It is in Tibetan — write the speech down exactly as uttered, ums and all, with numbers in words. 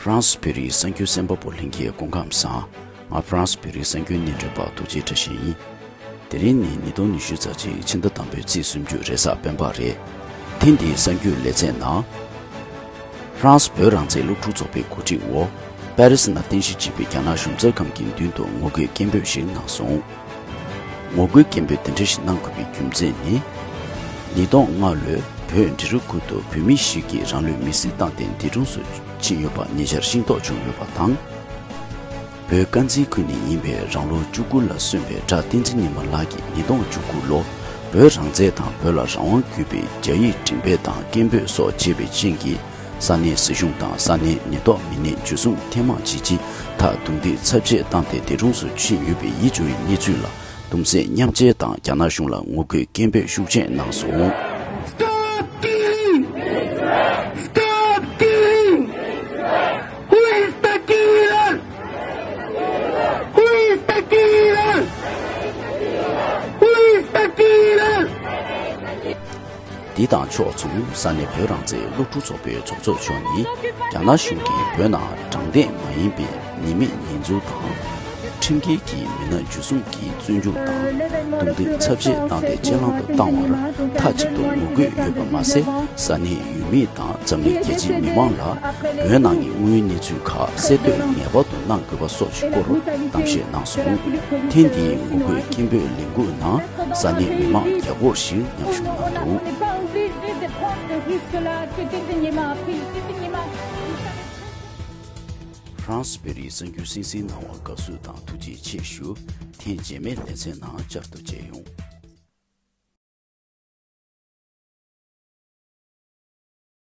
ཧྥ་རན་སི་བོད་རིགས་གསར་འགྱུར་གསན་པ་པོ་ལྷན་རྒྱས་སྐུ་ཁམས་བཟང་། ང་ཧྥ་རན་སི་བོད་རིགས་གསར་འགྱུར་སྙན་སྒྲོན་པ་རྡོ་རྗེ་བཀྲ་ཤིས་ཡིན། དེ་རིང་ནི་ཉིས་སྟོང་ཉི་ཤུ་རྩ་གཅིག་ཕྱི་ཟླ་དང་པོའི་ཚེས་སུམ་ཅུ་རེས་གཟའ་སྤེན་པ་རེད། ཐེངས་འདིའི་གསར་འགྱུར་ལེ་ཚན་ནང་། ཧྥ་རན་སི་བོད་རང་བཙན་སློབ་ཕྲུག་ཚོགས་པའི་གོ་སྒྲིག་འོག་པེ་རི་སི་ནང་རྟེན་གཞི་བྱས་པའི་རྒྱ་ནག་གཞུང་ཚབ་ཁང་གི་མདུན་དུ་ངོ་རྒོལ་སྐད་འབོད་ཞིག་གནང་སོང་། ངོ་རྒོལ་སྐད་འབོད་དེ་འདྲ་ཞིག་གནང་དགོས་པའི་རྒྱུ་མཚན་ནི། ཉིས་སྟོང་ལྔ་ལོའི་བོད་འབྲི་རུ་ཁུལ་དུ་བོད་མི་ཞིག་གིས་རང་ལུས་མེར་སྲེག་བཏང་སྟེ་འདས་གྲོངས་སུ་ཕྱིན་ཡོད་པ་ཉེ་ཆར་ཤེས་རྟོགས་བྱུང་ཡོད་པ་དང་། བོད་དཀར་མཛེས་ཁུལ་ནས་ཡིན་པའི་རང་ལོ་བཅུ་དགུ་ལ་སོན་པའི་བྲག་བསྟན་འཛིན་ཉི་མ་ལགས་ཀྱིས་ཉིས་སྟོང་བཅུ་དགུ་ལོ་བོད་རང་བཙན་དང་བོད་ལ་རང་དབང་རྒྱུད་པའི་རྒྱ་ཡིག་འགྲེམས་སྤེལ་དང་སྐད་འབོད་སོགས་བྱས་པའི་རྐྱེན་གྱིས། ས་གནས་སྲིད་གཞུང་དང་ས་གནས་ཉེན་རྟོག་མི་སྣས་འཇུ་བཟུང་ཐེངས་མང་བྱས་རྗེས་མཐར་རྡུང་རྡེག་ཚབས་ཆེ་བཏང་སྟེ་འདས་གྲོངས་སུ་ཕྱིན་ཡོད་པའི་ཡིད་སྐྱོ་བའི་གནས་ཚུལ་ལ་གདུང་སེམས་མཉམ་སྐྱེད་དང་རྒྱ་ནག་གཞུང་ལ་ངོ་རྒོལ་སྐད་འབོད་ཤུགས་ཆེན་གནང་སོང་། Stop killing! Stop killing! Who is the killer? Who is the killer? Who is the killer? འདི་དང་ཕྱོགས་མཚུངས་ས་གནས་བོད་རང་བཙན་སློབ་ཕྲུག་ཚོགས་པའི་ཚོགས་གཙོ་མཆོག་ནི་རྒྱ་ནག་གཞུང་གིས་བོད་ནང་དྲང་བདེན་མ་ཡིན་པའི་ཉེས་མེད་ཉེས་འཛུགས་དང་། ཁྲིམས་འགལ་གྱི་མི་སྣ་འཇུ་བཟུང་གིས་བཙོན་འཇུག་དང་རྡུང་རྡེག་ཚབས་ཆེ་བཏང་སྟེ་གཅེས་ལང་དུ་བཏང་བར་མཐའ་གཅིག་ཏུ་ངོ་རྒོལ་ཡོད་པ་མ་ཟད། ས་གནས་ཡུལ་མི་དང་འཛམ་གླིང་རྒྱལ་སྤྱིའི་མི་མང་ལ་བོད་ནང་གི་དངོས་ཡོད་གནས་ཚུལ་ཁག་གསལ་སྟོན་ངེས་པར་དུ་གནང་དགོས་པ་སོགས་ཀྱི་སྐོར་གཏམ་བཤད་གནང་སོང་། ཐེངས་འདིའི་ངོ་རྒོལ་སྐད་འབོད་ལས་འགུལ་ནང་ས་གནས་མི་མང་བརྒྱ་སྐོར་ཞིག་མཉམ་ཞུགས་གནང་འདུག་ཧྥ་རན་སི་བོད་རིགས་གསར་འགྱུར་གསན་གཟིགས་གནང་བར་དགའ་བསུ་དང་ཐུགས་རྗེ་ཆེ་ཞུ། ཐེངས་རྗེས་མའི་ལེ་ཚན་ནང་བསྐྱར་དུ་མཇལ་ཡོང་།